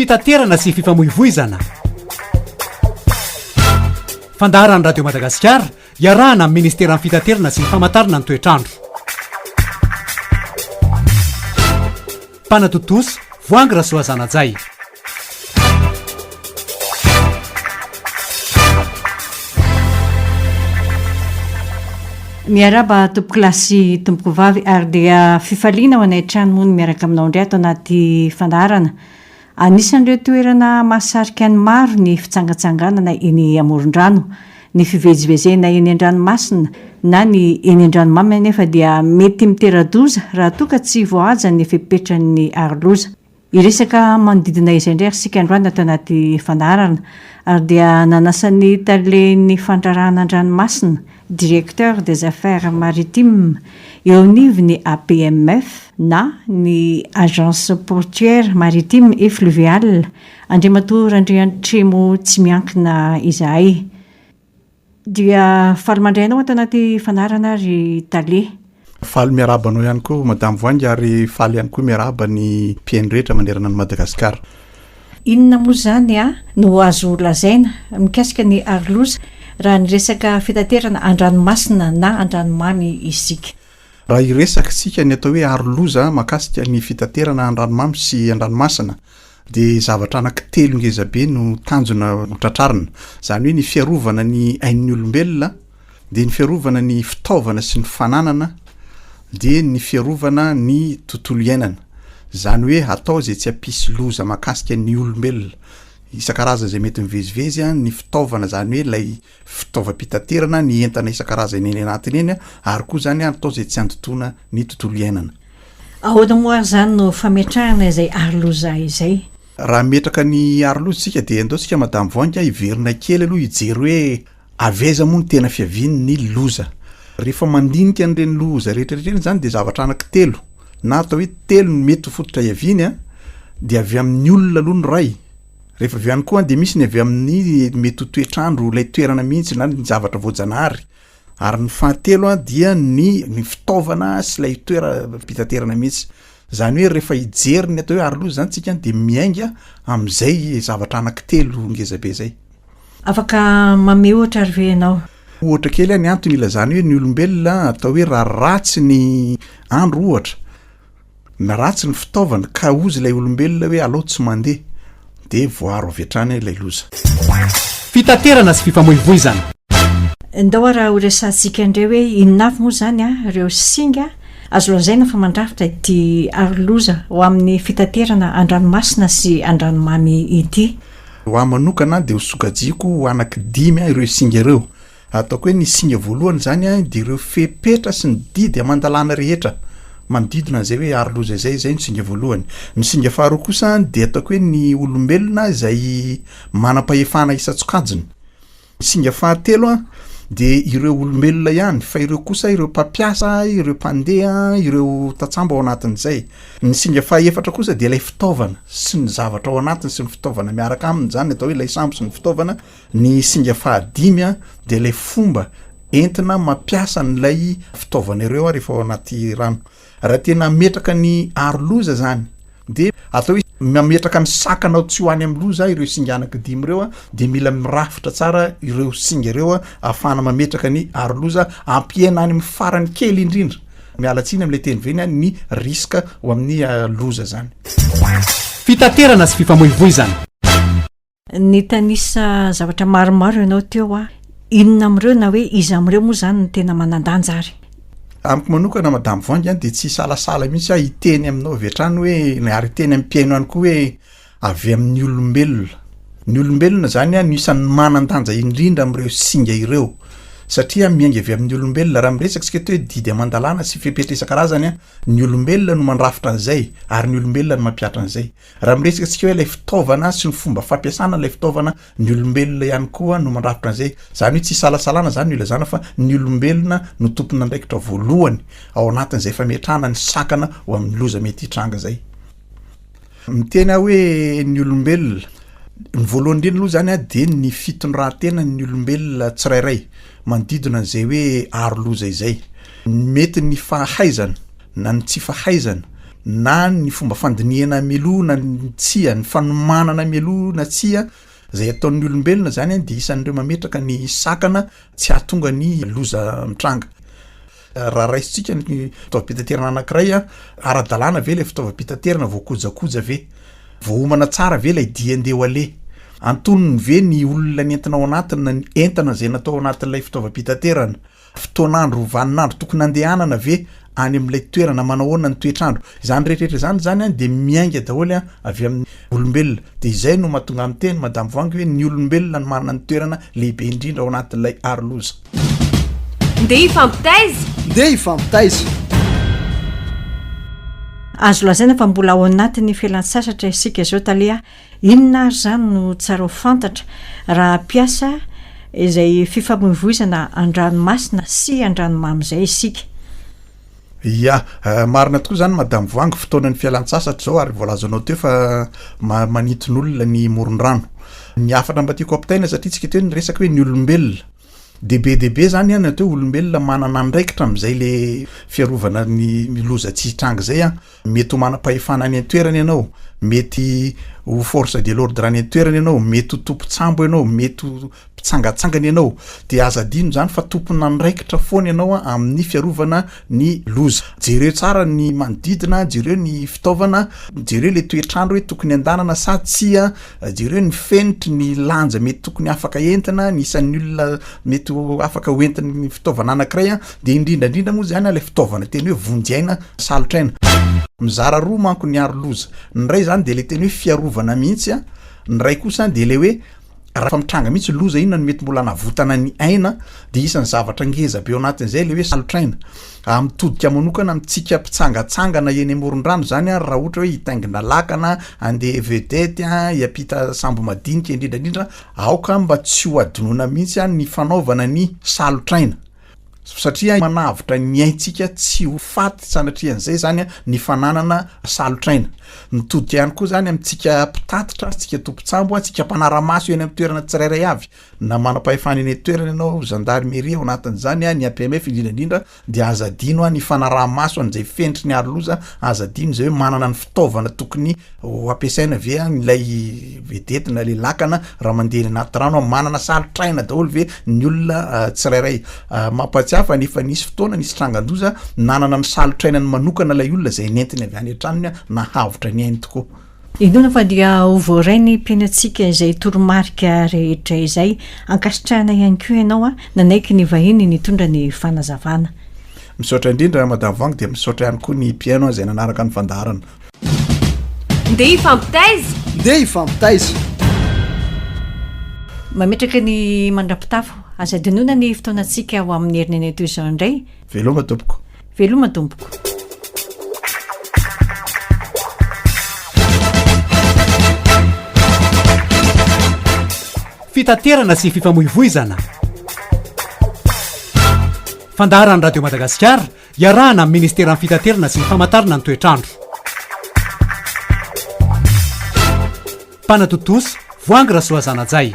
Fitaterana sy fifamoivoizana. Fandaharan'ny Radio Madagasikara iarahana amin'ny Ministeran'ny Fitaterana sy ny Famantarana ny Toetr'andro. Mpanatontosa, Voahangy Rasoazanajay. Miarahaba tompokolahy sy tompokovavy ary dia fifaliana ho anay hatrany moa ny miaraka aminao indray ato anaty fandaharana. Anisan'ireo toerana mahasarika ny maro ny fitsangatsanganana eny amoron-drano. Ny fivezivezena eny an-dranomasina na ny eny an-dranomamy anefa dia mety mitera-doza raha toa ka tsy voahaja ny fepetran'ny aroloza. Hiresaka manodidina izay indray ary isika androany ato anaty fandaharana ary dia nanasa ny talen'ny fandraharahana an-dranomasina, Directeur des affaires maritimes, eo anivon'ny APMF na ny Agence Portuaire Maritime et Fluviale, Andriamatoa Randriantremo Tsimiankina izahay. Dia faly mandray anao ato anaty fandaharana ry tale. Faly miarahaba anao ihany koa Madame Voahangy ary faly ihany koa miarahaba ny mpihaino rehetra manerana an'i Madagasikara. Inona moa izany no azo lazaina mikasika ny aroloza raha ny resaka fitaterana an-dranomasina na an-dranomamy isika? Raha hiresaka isika ny atao hoe aroloza mahakasika ny fitaterana an-dranomamy sy an-dranomasina dia zavatra anankitelo ngeza be no tanjona ho tratrarina, izany hoe ny fiarovana ny ain'ny olombelona, dia ny fiarovana ny fitaovana sy ny fananana, dia ny fiarovana ny tontolo iainana, izany hoe atao izay tsy hampisy loza mahakasika ny olombelona isan-karazany izay mety mivezivezy, ny fitaovana izany hoe ilay fitaovam-pitaterana, ny entana isan-karazany eny anatiny eny, ary koa izany atao izay tsy handotoana ny tontolo iainana. Ahoana moa ary izany no fametrahana izay aroloza izay? Raha hametraka ny aroloza isika dia andao isika Madame Voahangy hiverina kely aloha hijery hoe avy aiza moa no tena fiavian'ny loza. Rehefa mandinika an'ireny loza rehetra rehetra ireny izany dia zavatra anankitelo na atao hoe telo no mety ho fototra hiaviany dia avy amin'ny olona aloha ny iray, Rehefa avy eo ihany koa dia misy ny avy amin'ny mety ho toetr'andro, ilay toerana mihitsy na ny zavatra voajanahary. Ary ny fahatelo dia ny ny fitaovana sy ilay toeram-pitaterana mihitsy. Izany hoe rehefa hijery ny atao hoe aroloza izany tsika dia miainga amin'izay zavatra anankitelo ngeza be izay. Afaka manome ohatra ary ve ianao? Ohatra kely ny antony ilazana hoe ny olombelona atao hoe raha ratsy ny andro ohatra, Na ratsy ny fitaovana ka hozy ilay olombelona hoe alao tsy mandeha dia voaaro avy hatrany ilay loza. Fitaterana sy fifamoivoizana. Ndao ara ho resahantsika indray hoe inona avy moa izany ireo singa azo lazaina fa mandrafitra ity aroloza ho amin'ny fitaterana an-dranomasina sy an-dranomamy ity. Ho ahy manokana dia ho sokajiako ho anaky dimy ireo singa ireo. Ataoko hoe ny singa voalohany izany dia ireo fepetra sy ny didy aman-dalàna rehetra manodidina an'izay hoe aro loza izay, izay no singa voalohany. Ny singa faharoa kosa dia ataoko hoe ny olombelona izay manam-pahefana isan-tsokajiny. Ny singa fahatelo dia ireo olombelona ihany fa ireo kosa ireo mpampiasa, ireo mpandeha, ireo tantsambo ao anatin'izay. Ny singa fahaefatra kosa dia ilay fitaovana sy ny zavatra ao anatiny sy ny fitaovana miaraka aminy izany, atao hoe ilay sambo sy ny fitaovana. Ny singa fahadimy dia ilay fomba entina mampiasa an'ilay fitaovana ireo rehefa ao anaty rano. Raha tena hametraka ny aro loza izany dia atao hoe mametraka ny sakana tsy ho any amin'ny loza ireo singa anankidimy ireo dia mila mirafitra tsara ireo singa ireo ahafahana mametraka ny aro loza hampihena any amin'ny farany kely indrindra, miala tsiny amin'ilay teny vahiny, ny risque ho amin'ny loza izany. Fitaterana sy fifamoivoizana. Nitanisa zavatra maromaro ianao teo a, inona amin'ireo na hoe iza amin'ireo moa izany no tena manan-danja ary? Amiko manokana Madame Voahangy an, dia tsy hisalasala mihitsy aho hiteny aminao avy hatrany hoe, ary hiteny amin'ny mpihaino ihany koa hoe avy amin'ny olombelona. Ny olombelona izany an no isan'ny manan-danja indrindra amin'ireo singa ireo, satria miainga avy amin'ny olombelona. Raha miresaka isika eto hoe didy aman-dalàna sy fepetra isan-karazany an, ny olombelona no mandrafitra an'izay ary ny olombelona no mampihatra an'izay. Raha miresaka isika hoe ilay fitaovana sy ny fomba fampiasana ilay fitaovana, ny olombelona ihany koa no mandrafitra an'izay. Izany hoe tsy isalasalana izany no ilazana fa ny olombelona no tompon'andraikitra voalohany ao anatin'izay fametrahana ny sakana ho amin'ny loza mety hitranga izay. Miteny aho hoe ny olombelona, ny voalohany indrindra aloha izany dia ny fitondran-tenan'ny olombelona tsirairay manodidina an'izay hoe aro loza izay. Mety ny fahaizana na ny tsy fahaizana. na ny fomba fandinihana mialoha na ny tsia, ny fanomanana mialoha na tsia, izay ataon'ny olombelona zany dia isan'ireo mametraka ny sakana tsy hahatonga ny loza mitranga. Raha raisintsika ny fitaovam-pitaterana anankiray a, ara-dalàna ve ilay fitaovam-pitaterana, voakojakoja ve? Voaomana tsara ve ilay dia andeha ho aleha? Antonony ve ny olona nentina ao anatiny na ny entana izay natao ao anatin'ilay fitaovam-pitaterana? Fotoan'andro, vanin'andro tokony handehanana ve any amin'ilay toerana, manao ahoana ny toetr'andro? Izany rehetrarehetra izany izany dia miainga daholo avy amin'ny olombelona. Dia izay no mahatonga ahy miteny Madame Voahangy hoe ny olombelona no manana ny toerana lehibe indrindra ao anatin'ilay aro loza. Ndeha hifampitaiza! Ndeha hifampitaiza! Azo lazaina fa mbola ao anatin'ny fialan-tsasatra isika izao tale a! Inona ary izany no tsara ho fantatra raha hampiasa izay fifamoivoizana an-dranomasina sy an-dranomamy izay isika? Ya, marina tokoa izany Madame Voahangy, fotoanan'ny fialan-tsasatra izao ary voalazanao teo fa manintona olona ny moron-drano. Ny hafatra mba tiako ampitaina satria tsika teo niresaka hoe ny olombelona, de be dia be zany an ny atao hoe olombelona manana andraikitra amin'izay le fiarovana ny loza tsy hitranga izay an. Mety ho manam-pahefana any an-toerana ianao, mety ho force de l'ordre any an-toerana ianao, mety ho tompon-tsambo ianao, mety ho mpitsangantsangana ianao, dia aza adino izany fa tompon'andraikitra foana ianao amin'ny fiarovana ny loza. Jereo tsara ny manodidina, jereo ny fitaovana, jereo ilay toetr'andro hoe tokony andanana sa tsia, jereo ny fenitry ny lanja mety tokony afaka entina, ny isan'ny olona mety ho afaka hoentin'ny fitaovana anankiray, dia indrindra indrindra moa izany ilay fitaovana tena hoe vonjy aina Salotra aina. Mizara roa manko ny aro loza. Ny iray zany de le tena hoe fiarovana mihitsy a, ny iray kosa de le hoe raha mitranga mihitsy loza inona no mety mbola hanavotana ny aina de isan'ny zavatra ngeza be ao anatin'izay le hoe salotra aina. Mitodika manokana amintsika mpitsangatsangana eny amoron-drano zany a raha ohatra hoe hitaingina lakana, handeha vedette a, hiampita sambo madinika indrindra indrindra, aoka mba tsy ho adinoina mihitsy a ny fanaovana ny salotra aina. Satria manavotra ny aintsika tsy ho faty sanatrian'izay zany ny fananana salotr'aina. Mitodika ihany koa zany amintsika mpitatitra, antsika tompon-tsambo, antsika mpanara-maso eny amin'ny toerana tsirairay avy, na manam-pahefana eny an-toerana ianao, zandarimeria ao anatin'izany, ny APMF indrindra indrindra, dia aza adino ny fanaraha-maso an'izay fenitry ny aro loza, aza adino izay hoe manana ny fitaovana tokony ho ampiasaina ve ilay vedety na ilay lakana raha mandeha eny anaty rano, manana salotr'aina daholo ve ny olona tsirairay? Mampahatsiahy fa efa nisy fotoana nisy trangan-doza nanana ny salotr'ainany manokana ilay olona izay nentiny avy any an-tranony nahavotra ny ainy tokoa. Inoana fa dia ho voaray ny mpianatsika izay toromarika rehetra izay. Ankasitrahana ihany koa ianao nanaiky ny vahiny nitondra ny fanazavana. Misaotra indrindra Madame Voahangy dia misaotra ihany koa ny mpihaino izay nanaraka ny fandaharana. Ndeha hifampitaiza! Ndeha hifampitaiza! Mametraka ny mandra-pitafo. Aza adinoina ny fotoanantsika ho amin'ny herin'ny toy izao indray. Veloma tompoko. Veloma tompoko. Fitaterana sy fifamoivoizana. Fandaharan'ny Radio Madagasikara Iarahana amin'ny Ministeran'ny Fitaterana sy ny Famantarana ny Toetr'andro. Mpanatontosa, Voahangy Rasoazanajay.